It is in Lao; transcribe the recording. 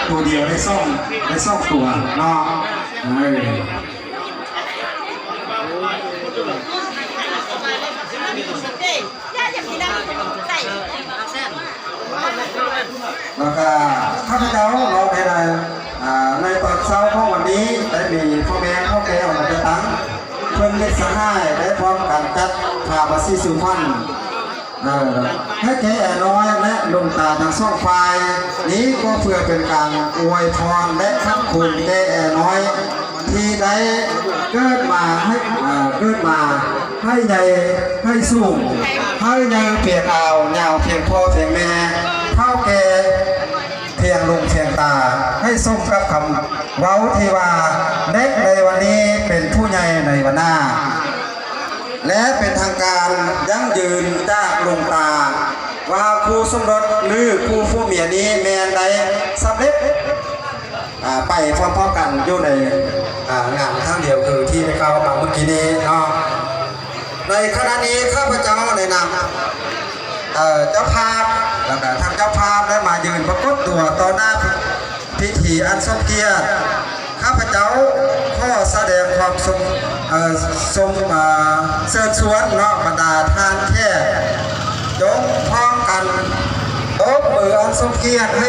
ຕົວດຽວໄດ້ສອງ ໄດ້ສອງຕົວເນາະ ເອີ ແລ້ວກະຂ້າພະເຈົ້າເນາະ ໃນ ອ່າ ໃນຕອນເຊົ້າຂອງວັນນີ້ ໄດ້ມີພໍ່ແມ່ເຖົ້າແກ່ອອກມາຈັດຕັ້ງ ເພື່ອນມິດສະຫາຍ ໄດ້ພ້ອມກັນຈັດພາມາສີສູ່ຂວັນ ເອີ ໃຫ້ແກ່ແອນ້ອຍ ແລະ ຫຼວງຕາທັງສອງຝ່າຍນີ້ ກໍເພື່ອເປັນການອວຍພອນ ແລະ ຂອບຄຸນແກ່ແອນ້ອຍ ທີ່ໄດ້ເກີດມາໃຫ້ ເອີ ເກີດມາໃຫ້ໃຫຍ່ໃຫ້ສູງ ໃຫ້ໃຫຍ່ພຽງອາວ ຍາວພຽງພໍ່ພຽງແມ່ ເຖົ້າແກ່ພຽງລູກພຽງຕາ ໃຫ້ສົມກັບຄຳເວົ້າທີ່ວ່າ ເດັກໃນວັນນີ້ເປັນຜູ້ໃຫຍ່ໃນວັນໜ້າ ແລະ ເປັນທາງການຢັ້ງຢືນຈາກຫຼວງຕາ ວ່າຄູ່ສົມລົດ ຫຼື ຄູ່ຜົວເມຍນີ້ແມ່ນໄດ້ສຳເລັດ ອ່າ ໄປພ້ອມໆກັນຢູ່ໃນ ອ່າ ງານຄັ້ງດຽວ ຄືທີ່ໄດ້ກ່າວມາເມື່ອກີ້ນີ້ເນາະ. ໃນຂະນະນີ້ ຂ້າພະເຈົ້າໃນນາມ ເອີ ເຈົ້າພາບ ແລ້ວກະທາງເຈົ້າພາບໄດ້ມາຢືນປາກົດຕົວຕໍ່ໜ້າພິທີອັນສົມກຽດ. ຂ້າພະເຈົ້າຂໍສະແດງຄວາມຊົມ ເອີ ຊົມ ເຊີນຊວນເນາະ ບັນດາທ່ານແຂກ ຈົ່ງພ້ອມກັນຕົບມືອັນສົມກຽດໃຫ້